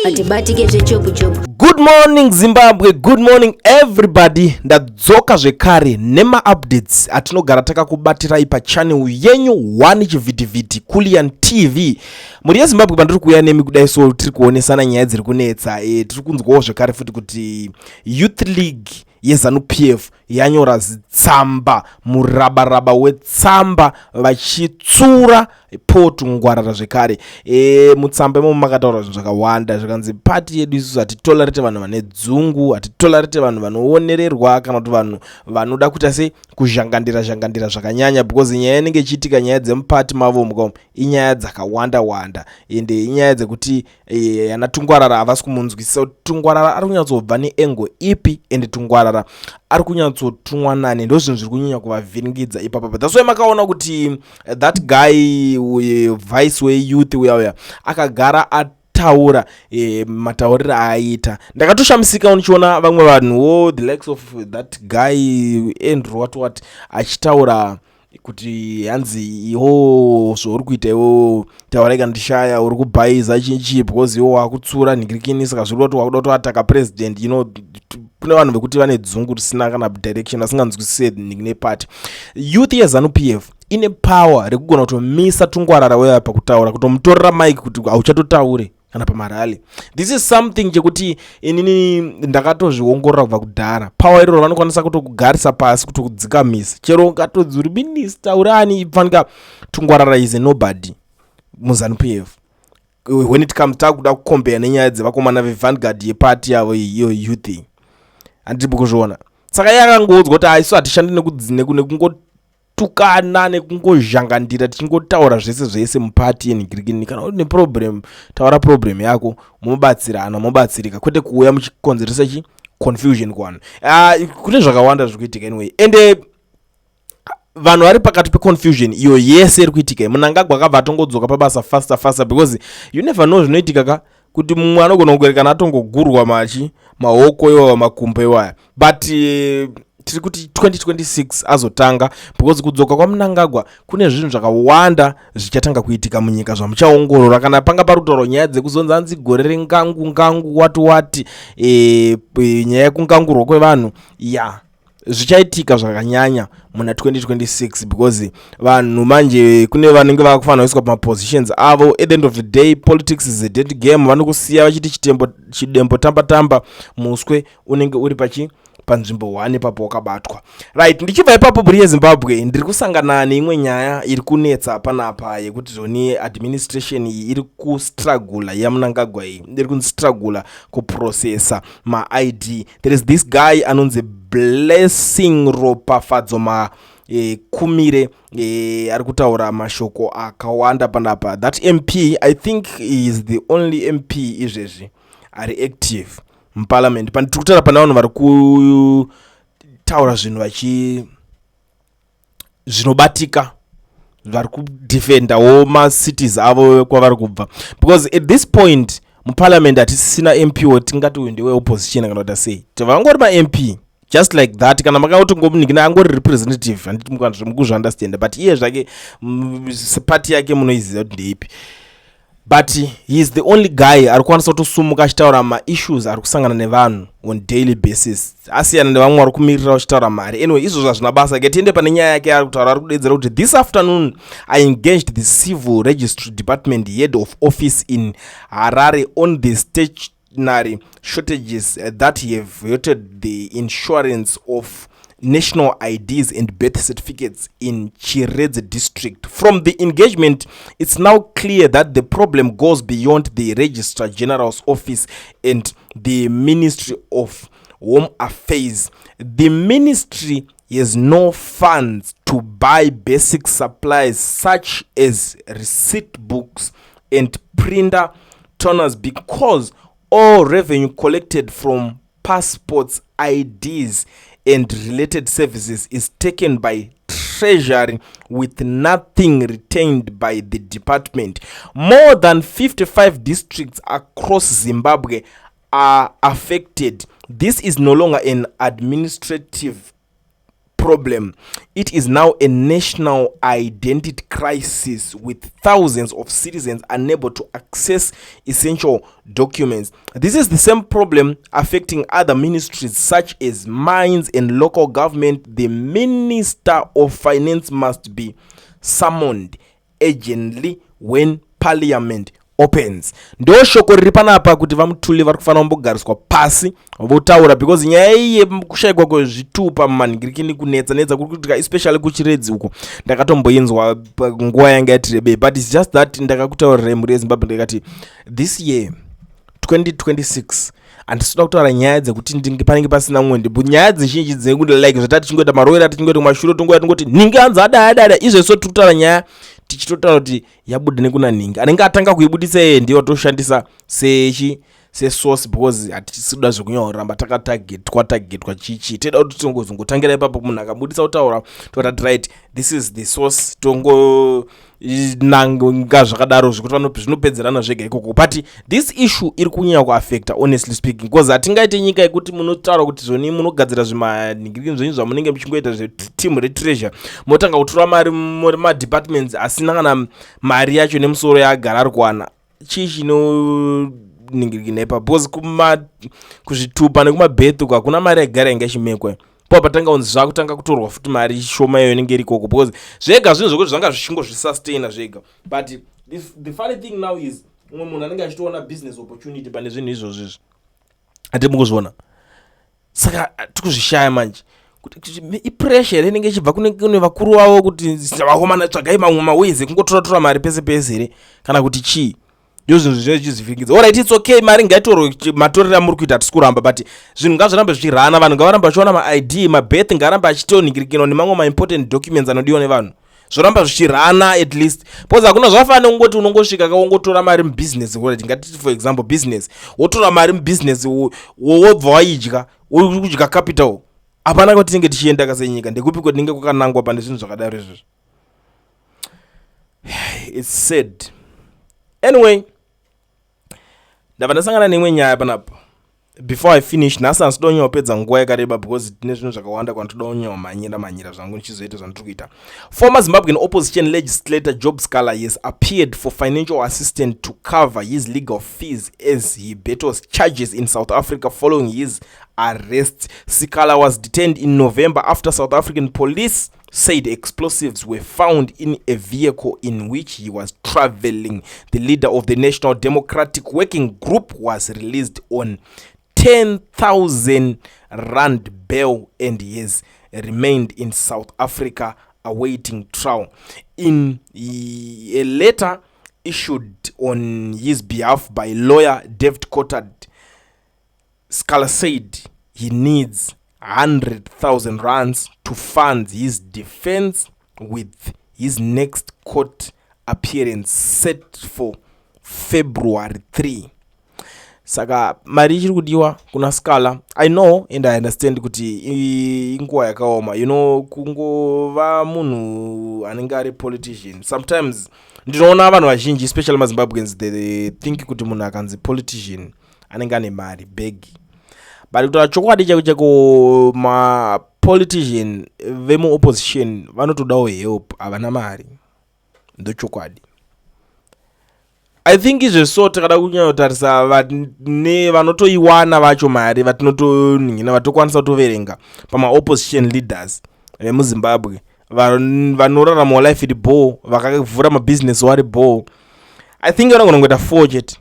Hatibatike zvechopu-chopu. Good morning Zimbabwe, good morning everybody. Ndadzoka zvekare nemaupdates atinogara takakubatirai pachannel yenyu 1 chivhitivhiti Kulian TV. Mhuri yeZimbabwe, pandiri kuuya nemi kudai so, tiri kuonesana nyaya dziri kunetsa. Tiri kunzwawo zvekare futi kuti Youth League yeZANU PF yanyora zitsamba, murabaraba wetsamba, vachitsura Paul Tungwarara zvekare. Mutsamba imomo makataura zvinhu zvakawanda, zvikanzi pati yedu isusu hatitolerate vanhu vane dzungu, hatitolerate vanhu vanoonererwa kana kuti vanhu vanoda kuita sei, kuzhangandira zhangandira zvakanyanya, because nyaya inenge ichiitika, nyaya dzemupati mavo mukamu, inyaya dzakawanda wanda, ende inyaya dzekuti ana Tungwarara havasi kumunzwisisa kuti Tungwarara ari kunyatsobva neangle ipi, ende Tungwarara ari kunyatsotumwa nani. Ndo zvinhu zviri kunyanya kuvavhiringidza ipapapa. That's why makaona kuti that guy, vice weyouth uya uya, akagara ataura matauriro aaita. Ndakatoshamisika ndichiona vamwe vanhuwo, the likes of that guy Andrew what what, achitaura kuti hanzi, "Iwo zvauri kuita iwo, taurai kana ndishaya, uri kubhaiza chinchi, because iwo wakutsura nhingirikini, saka zviri kuti wakuda kutoataka president." Kune vanhu vekuti vane dzungu risina kana direction, vasinganzwisise nhingi nepati. Youth yeZANU PF ine power rekugona kutomisa Tungwarara weya pakutaura, kutomutorera mike kuti hauchatotaure kana pamarally. This is something chekuti inini ndakatozviongorora kubva kudhara. Power iroro, vanokwanisa kutokugarisa pasi, kutokudzikamisa, chero ungatodzi uri minista, uri ani. Fanika Tungwarara is a nobody muZANU PF when it comes takuda kucompare nenyaya dzevakomana vevanguard yepati yavo iyo youth. Handiri kuzviona. Saka iye akangoudzwa kuti aisu hatishandi nekungotukana, nekungozhangandira, tichingotaura zvese zvese mupati yenhingirikini. Kana une problem, taura problem yako, mubatsirana, mubatsirika, kwete kuuya muchikonzeresa chi confusion kuvanhu. Kune zvakawanda zviri kuitika anyway, ende vanhu vari pakati peconfusion iyo yese iri kuitika. Mnangagwa akabva atongodzoka pabasa faster faster, because you never know zvinoitika ka, kuti mumwe anogona kuerekana atongogurwa machi maoko iwawa, makumbo iwaya. But tiri kuti 2026 azotanga, because kudzoka kwaMnangagwa kune zvinhu zvakawanda zvichatanga kuitika munyika zvamuchaongorora. Kana panga pari kutaurwa nyaya dzekuzonzi hanzi gore rengangu ngangu wati wati, nyaya yekungangurwa kwevanhu ya zvichaitika zvakanyanya muna 2026, because vanhu manje kune vanenge vakufanira kuiswa pamapositions avo. At the end of the day, politics is a dead game. Vanokusiya vachiti chitembo chidembo, tamba tamba, muswe unenge uri pachi panzvimbo 1 ipapo wakabatwa. Right, ndichibva ipapo, mhuri yeZimbabwe, ndiri kusangana neimwe nyaya iri kunetsa panapa yekuti zvoni administration iyi iri kustrugula, yaMnangagwa iyi iri kustrugula kuprocessa maID. There is this guy anonzi Blessing Ropafadzo ma Kumire, ari kutaura mashoko akawanda panapa. That MP, I think he is the only MP izvezvi ari active muparliament. Pane tiri kutaura, pane vanhu vari kutaura zvinhu vachi zvinobatika, vari kudefendawo macities avo kwavari kubva, because at this point muparliament hatisisina MP wetingati uyu ndeweopposition kana kuti sei. Vangori maMP just like that. Kana makakutongomunikina, angori representative, handiti mukuzviunderstanda? But iye zvake, party yake munoiziva kuti ndeipi, but he is the only guy ari kukwanisa kutosumuka achitaura maissues ari kusangana nevanhu on daily basis, asiyana nevamwe vari kumirira vachitaura mari. Anyway, izvozvo hazvina basa ke. Tiende pane nyaya yake ari kutaura. Ari kudedzera kuti, "This afternoon I engaged the civil registry department head of office in Harare on the stationery shortages that have halted the issuance of national IDs and birth certificates in Chiredzi district. From the engagement, it's now clear that the problem goes beyond the Registrar General's office and the Ministry of Home Affairs. The ministry has no funds to buy basic supplies such as receipt books and printer toners because all revenue collected from passports, IDs and related services is taken by Treasury, with nothing retained by the department. More than 55 districts across Zimbabwe are affected. This is no longer an administrative Problem. It is now a national identity crisis, with thousands of citizens unable to access essential documents. This is the same problem affecting other ministries such as mines and local government. The Minister of Finance must be summoned urgently when Parliament opens." Ndo shoko riri panapa kuti vaMthuli vari kufanira kumbogariswa pasi votaura, because nyaya iyi yekushayikwa kwezvitupa mumanhingirikini kunetsa netsa kuri kuitika, especially kuChiredzi uko. Ndakatomboinzwa nguva yanga yati rebei, but it's just that ndakakutaurirai, mhuri yeZimbabwe, ndikati this year 2026 handisida kutaura nyaya dzekuti panenge pasina mumwe ndipo nyaya dzizhinji dzekuti like zvatati tichingoita marovero atichingoita kumashure, tongoya tingoti nhingi hanzi adai adai. Izvezvo tiri kutaura nyaya tichitotaura kuti yabuda nekuna nhingi. Anenge atanga kuibudisa iye ndiye watoshandisa sechi sesource, because hatisi kuda zvekunyoramba takatagetwa tagetwa chichi. Toda kuti tingozongotangira ipapo. Munhu akabudisa kutaura, totati, "Right, this is the source." Tongonanga zvakadaro zvekuti zvinopedzerana zvega ikoko. But this issue iri kunyanya kuaffecta, honestly speaking, because hatingaite nyika yekuti munotaura kuti zvoni munogadzira zvimanhingirikini zvenyu zvamunenge muchingoita zveteam retreasure, motanga kutora mari mumadepartments asina kana mari yacho nemusoro yaagara ari kuwana. Chii chinonhingirikina ipapo? Because kuzvitupa nekumabirth uko hakuna mari yagara inga ichimekwa po patanga kunzi zvakutanga kutorwa futi mari shoma iyo inenge iri ikoko, because zvega zvinhu zvokuti zvanga zvichingozvisustaina zvega. But the funny thing now is umwe munhu anenge achitoona business opportunity pane zvinhu izvozvo izvi. Hati mukuzviona? Saka tikuzvishaya manje kuti ipressure here inenge ichibva kune vakuru vavo kuti, "Vakomana, tsvagai mamwe maways ekungotora-tora mari pese pese" here, kana kuti chii? Ndo zvinhu zvinenge zvichizivhiringidza. Alright, it's okay, mari ngaitorwe matorero amuri kuita, hatisi kuramba, but zvinhu ngazvirambe zvichirana. Vanhu ngavaramba vachiona maID, mabirth ngaaramba achitonhingirikinwa nemamwe maimportant documents anodiwa nevanhu, zvoramba zvichirana at least, because hakuna zvafanira nekungoti unongosvika kaungotora mari mubusiness. Alright, ngatiti for example business, wotora mari mubusiness, wobva waidya, uri kudya capital. Hapana kwatinenge tichienda kasenyika. Ndekupi kwatinenge kwakanangwa pane zvinhu zvakadaro izvozvo? It's sad. Anyway, ndabva ndasangana neimwe nyaya panapa. Before I finish, nhasi handisi kuda kunyanya nguva yakareba because tine zvinhu zvakawanda kwanditoda kunyanya mhanyira mhanyira zvangu ndichizoita zvandiri kuita. Former Zimbabwean opposition legislator Job Sikhala has appeared for financial assistance to cover his legal fees as he battles charges in South Africa following his arrest. Sikhala was detained in November after South African police said explosives were found in a vehicle in which he was traveling. The leader of the National Democratic Working Group was released on R10,000 bail and he has remained in South Africa awaiting trial. In a letter issued on his behalf by lawyer David Coltart, Sikhala said he needs R100,000 to fund his defense, with his next court appearance set for February 3. Saka mari ichiri kudiwa kuna Sikhala. I know and I understand kuti inguva yakaoma, kungova munhu anenge ari politician. Sometimes ndinoona vanhu vazhinji, especially maZimbabweans, they think kuti munhu akanzi politician anenge ane mari bhegi, but kutaura chokwadi chaiko chaiko, mapolitician vemuopposition vanotodawo help, havana mari. Ndochokwadi. I think izvezvo takada kunyanyotarisa vane vanotoiwana vacho mari vatinotonhina vatokwanisa kutoverenga pamaopposition leaders vemuZimbabwe vanoraramawo life iri ball, vakavhura mabhizinesi wari ball, I think vanogona kungoita four chete,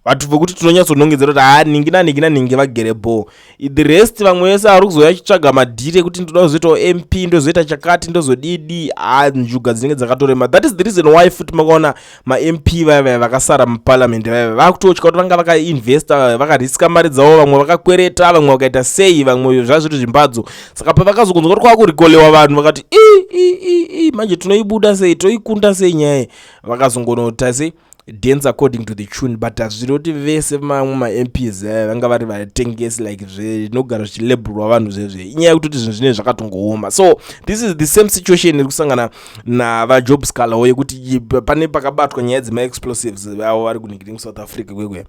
vanhu vekuti tinonyatsonongedzera kuti ha, ningi naningi naningi vagere ball. The rest, vamwe vese vari kuzouya achitsvaga madhiri ekuti ndoda kuzoitawo MP, ndozoita chakati, ndozodidi, ha, njuga dzinenge dzakatorema. That is the reason why futi makaona maMP vaya vaya vakasara muparliament vaya vakutotya kuti vanga vakainvesta, vakariska mari dzavo, vamwe vakakwereta, vamwe vakaita sei, vamwe zvazviri zvimbadzo. Saka pavakazokunzwa kuti kwakurikolewa vanhu, vakati, "I i i i, manje tinoibuda sei? Toikunda sei nyaya?" Vakazongonota sei, dance according to the tune. But hazviri kuti vese mamwe maMPs aya vanga vari vatengesi like zvinogara zvichilabelwa vanhu zvezve. Inyaya yekutoti zvinhu zvinenge zvakatongooma. So this is the same situation iri kusangana navaJob Sikhalawo, yekuti pane pakabatwa nyaya dzemaexplosives avo vari kuningiri kuSouth Africa kwekwe,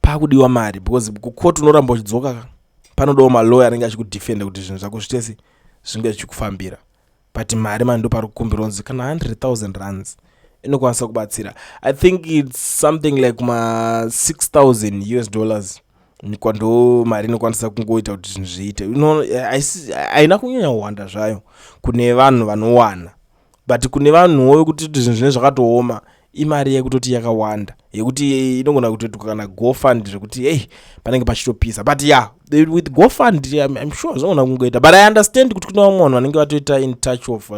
pakudiwa mari because kukoti unoramba uchidzoka. Panodawo malawyer anenge achikudefenda kuti zvinhu zvako zvitese zvinge zvichikufambira. But mari mani ndopari kukumbirwa kunzi kana 100,000 rands inokwanisa kubatsira. I think it's something like ma 6000 US dollars, ndo mari inokwanisa kungoita kuti zvinhu zviite. Haina kunyanya kuwanda zvayo kune vanhu vanowana, but kune vanhuwo vekuti zvinhu zvine zvakatooma, imari yekutoti yakawanda yekuti inogona kutoitwa kana GoFund, zvekuti ei panenge pachitopisa. But yeah, with GoFund I'm sure zvinogona kungoita. But I understand kuti kune vamwe vanhu vanenge vatoita in touch of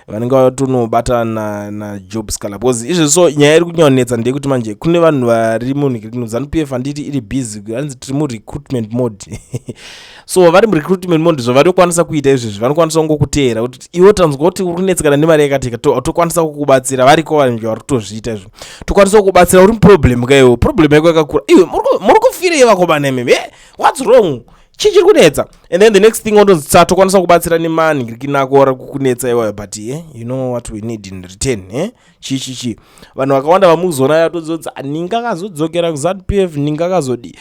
vanenge vatonobata naJob Sikhala, because izvezvi so nyaya iri kunyanyonetsa ndeyekuti manje kune vanhu vari muZANU PF, handiti iri busy, hanzi tiri murecruitment mode. So vari murecruitment mode, zvavanokwanisa kuita izvezvi, vanokwanisa kungokuteera kuti iwe tanzwa kuti uri kunetsekana nemari yakatika, tokwanisa kukubatsira. Variko vanhu vari kutozviita izvo, tokwanisa kukubatsira, uri muproblem kaiwe, problem yako yakakura iwe, muri kufirei vakomana imimi? What's wrong? Chii chiri kunetsa? And then the next thing wondonzi tsa tokwanisa kubatsira nemanhirikinako ari kukunetsa iwayo, but you know what we need in return? Chii chi chi vanhu vakawanda vamuzoona yatodzodza ninga akazodzokera kuZANU PF, ninga akazodi.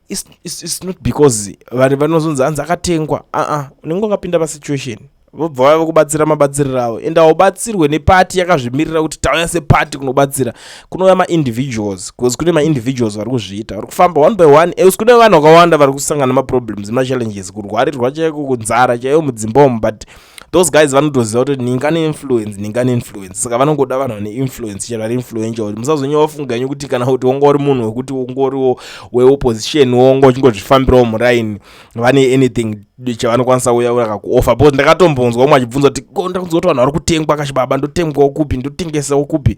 It's not because vanhu vanozonzi hanzi akatengwa. Aa, unenge wakapinda pasituation, vobva vava kubatsira mabatsiriro avo, ende haubatsirwe nepati yakazvimirira kuti tauya sepati kunobatsira. Kunouya maindividuals, because kune maindividuals vari kuzviita, vari kufamba one by one, else kune vanhu vakawanda vari kusangana nemaproblems, nemachallenges, kurwarirwa chaiko, kunzara chaiyo mudzimba umu. But those guys vanotoziva kuti ninga neinfluence, ninga neinfluence, saka vanongoda vanhu vane influence chero vari influential, kuti musazonyanya wafunga henyu kuti kana kuti wanga uri munhu wekuti ungoriwo weopposition, wonga uchingozvifambirawo muraini, vane anything chavanokwanisa uya vakakuoffer. Because ndakatombonzwa umwe achibvunza kuti ko ndakunzwa kuti vanhu vari kutengwa kachibaba, ndotengwawo kupi, ndotengesawo kupi?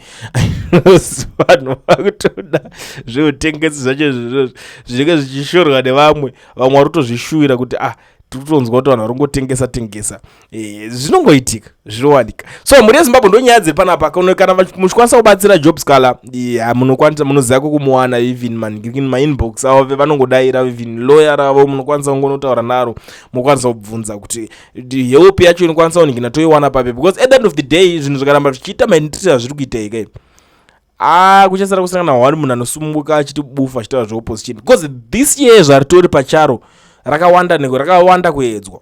Vanhu vakutoda zveutengesi zvacho izvozvo zvinenge zvichishorwa nevamwe. Vamwe vari kutozvishuwira kuti ah, tiri kutonzwa kuti vanhu vari kungotengesa tengesa. Zvinongoitika, zvinowanika. So mhuri yeZimbabwe, ndo nyaya dziri panapa. Kana muchikwanisa kubatsira Job Sikhala, munokwanisa, munoziva kwekumuwana, even mainbox avo vanongodaira, even lawyer ravo munokwanisa kungonotaura naro, munokwanisa kubvunza kuti help yacho inokwanisa kuningina toiwana papi, because at the end of the day zvinhu zvikaramba zvichiita maitiro azviri kuita ikai, ah, kuchasara kusangana one munhu anosumuka achiti bufa achitaura zveopposition, because this year zvaritori pacharo rakawanda neko rakawanda kuedzwa.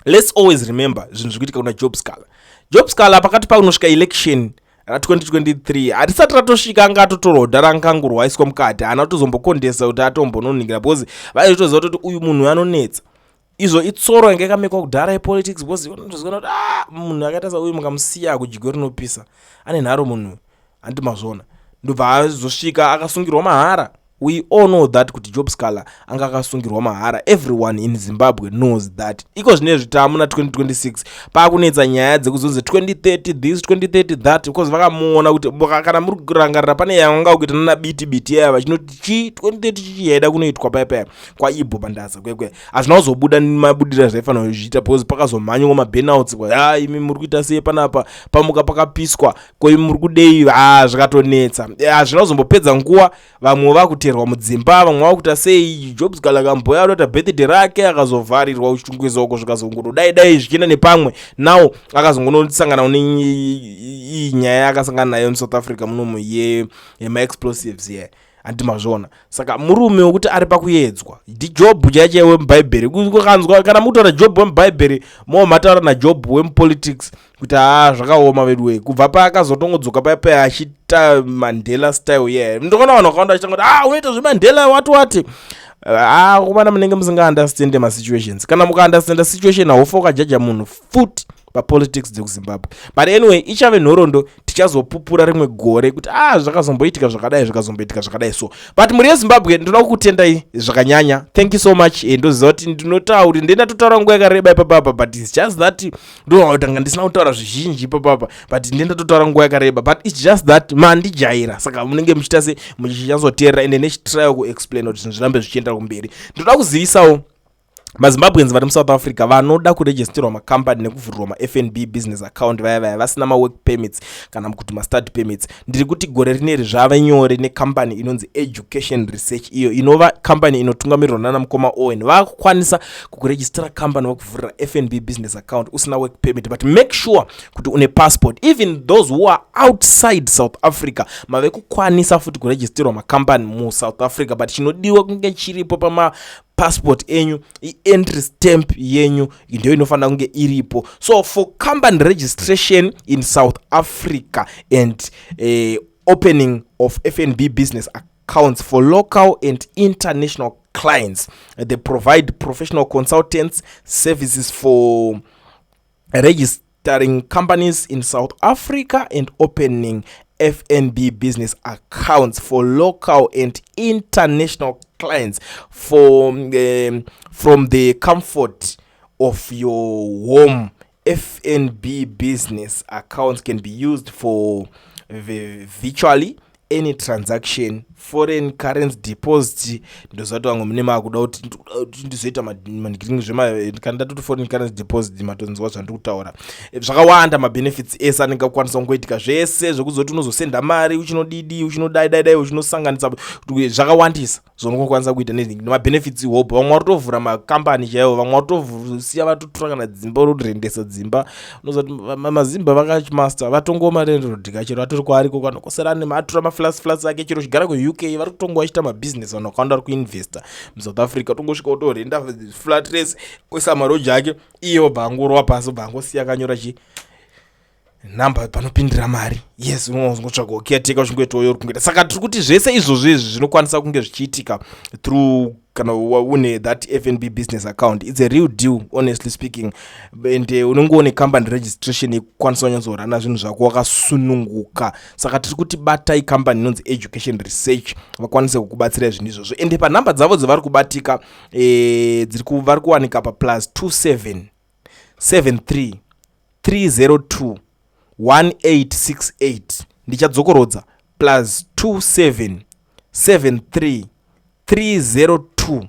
Let's always remember zvinhu zviri kuitika kuna Job Sikhala. Job Sikhala pakati pakunosvika election ra2023 harisati ratosvika, anga atotorwa dhara, angangurwa aiswa mukati, haana kutozombokondesa kuti atombononingira, because vaitoziva kuti uyu munhu anonetsa. Izvo itsoro yange yakamekwa kudhara yepolitics, because unotoziona kuti ah, munhu akaita sauyu mukamusiya kudyiwe rinopisa, ane nharo munhu, handiti mazviona? Ndobva azosvika akasungirwa mahara. We all know that kuti Job Sikhala anga akasungirwa mahara. Everyone in Zimbabwe knows that. Iko zvinezvi taamuna 2026, paakunetsa nyaya dzekuzonzi 2030 this, 2030 that, because vakamuona kuti kana muri kurangarira pane yavanga kuita nana Biti Biti yaya vachinoti chi 2030 chichi yaida kunoitwa paya paya kwaibho pandaza kwekwe, hazvina kuzobuda mabudira zvaifanira kuzviita, because pakazomhanywa maburnouts, a imi muri kuita sei panapa, pamuka pakapiswa, ko imi muri kudei? A, zvakatonetsa, hazvina kuzombopedza nguva, vamwe vakuteerwa mudzimba, vamwe vakuita sei. Job Sikhala kamboya anoita birthday rake, akazovharirwa kuChitungwiza uko, zvikazongodai dai zvichienda nepamwe. Now akazongonosangana neiyi nyaya akasangana nayo muSouth Africa munomu yemaexplosives ye, handiti mazviona? Saka murume wekuti ari pakuedzwa ndiJob chaichai wemubhaibheri. Kukanzwa kana mukutaura Job wemubhaibheri, moo mataura naJob wemupolitics, kuti haa, zvakaoma veduwe. Kubva paakazotongodzoka paya paya achiita Mandela style ye, yeah. Ndinoona vanhu vakawanda vachitanga kuti ah, unoita zveMandela, wati wati. Ah, kumana munenge musingaunderstande masituations. Kana mukaunderstanda situation, haufa ukajaja munhu futi papolitics dzekuZimbabwe. But anyway, ichave nhoroondo, tichazopupura rimwe gore kuti ah, zvakazomboitika zvakadai, zvakazomboitika zvakadai. So but mhuri yeZimbabwe, ndinoda kukutendai zvakanyanya. Thank you so much. Ndoziva kuti ndinotauri ndendatotaura nguva yakareba ipapapa, but it's just that ndoona kuti anga ndisina kutaura zvizhinji ipapapa, but ndendatotaura nguva yakareba, but it's just that mandijaira, saka munenge muchiita se muchinyatsoteerera, ende nechitrya kuexplain kuti zvinhu zvirambe zvichienda kumberi. Ndoda kuzivisawo maZimbabweans vari muSouth Africa vanoda kuregisterwa makambani nekuvhurirwa maFNB business account, vaya vaya vasina mawork permits kana kuti mastudy permits. Ndiri kuti gore rineri zvave nyore nekambani inonzi Education Research, iyo inova kambani inotungamirirwa nana mukoma Owen. Vakukwanisa kukurejistera kambani, vakuvhurira FNB business account usina work permit, but make sure kuti une passport. Even those who are outside South Africa mave kukwanisa futi kuregisterwa makambani muSouth Africa, but chinodiwa kunge chiripo pama. Mapassport enyu, ientry stamp yenyu ndiyo inofanira kunge iripo. So for company registration in South Africa and opening of FNB business accounts for local and international clients, they provide professional consultants services for registering companies in South Africa and opening FNB business accounts for local and international clients from the comfort of your home. FNB business accounts can be used for virtually any transaction, foreign currency deposit. Ndozati vamwe mune maakuda kuti ndizoita manhikiringi zvema. Kana ndatoti foreign currency deposit, matonzwa zvandiri kutaura. Zvakawanda, mabenefits ese anenge akukwanisa kungoitika, zvese zvekuzoti unozosenda mari, uchinodidi, uchinodai dai dai, uchinosanganisa, zvakawandisa zvaunokwanisa kuita nemabenefits hope. Vamwe vari kutovhura makambani chaivo, vamwe vari kutovsiya vatotora kana dzimba, rotorendesa dzimba. Unozati mazimba vakachimaster, vatongoma landlord chero atori kwaariko, kanokosera atora maflats, flats ake chero chigara kuUK, vari kutonga vachiita mabhizinesi. Vanhu vakawanda vari kuinvesta muSouth Africa, tongosvika utorenda flat rese, oisa maroja ake, iye obva angorova pasi, obva angosiya akanyora chi nhamba panopindira mari. Yes, unongotsvaga caretaker, uchingoitawo uri kungoita. Saka tiri kuti zvese izvozvo izvi zvinokwanisa kunge zvichiitika through kana une that FNB business account. It's a real deal, honestly speaking, and unenge une company registration yekukwanisa kunyatsorana zvinhu zvako wakasununguka. Saka tiri kuti batai company inonzi Education Research, vakwanise kukubatsirai zvinhu izvozvo. Ende panhamba dzavo dzavari kubatika, vari kuwanika pa +27 73 302 1868. Ndichadzokorodza: +27 73 302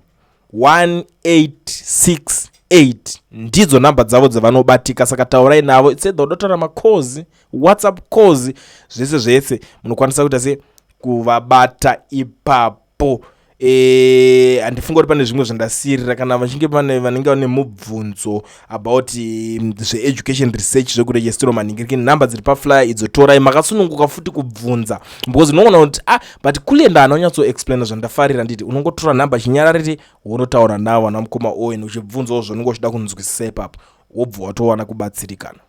1868. Ndidzo nhamba dzavo dzavanobatika. Saka taurai navo, itsedha udotaura macalls, WhatsApp calls, zvese zvese munokwanisa kuita se kuvabata ipapo. Handifunga kuti pane zvimwe zvandasiyirira. Kana vachinge pane vanenge vane mubvunzo about zveEducation Research, zvekurejistiro manhingiriki, nhamba dziri paflyer idzo, torai, makasununguka futi kubvunza, because unoona kuti ah, but Kulenda haana kunyatsoexplaina zvandafarira. Nditi unongotora nhamba chinyarariri, wonotaura navo vana mukoma Owen, uchibvunzawo zvaunenge uchida kunzwisisa ipapo, wobva watowana kubatsirikana.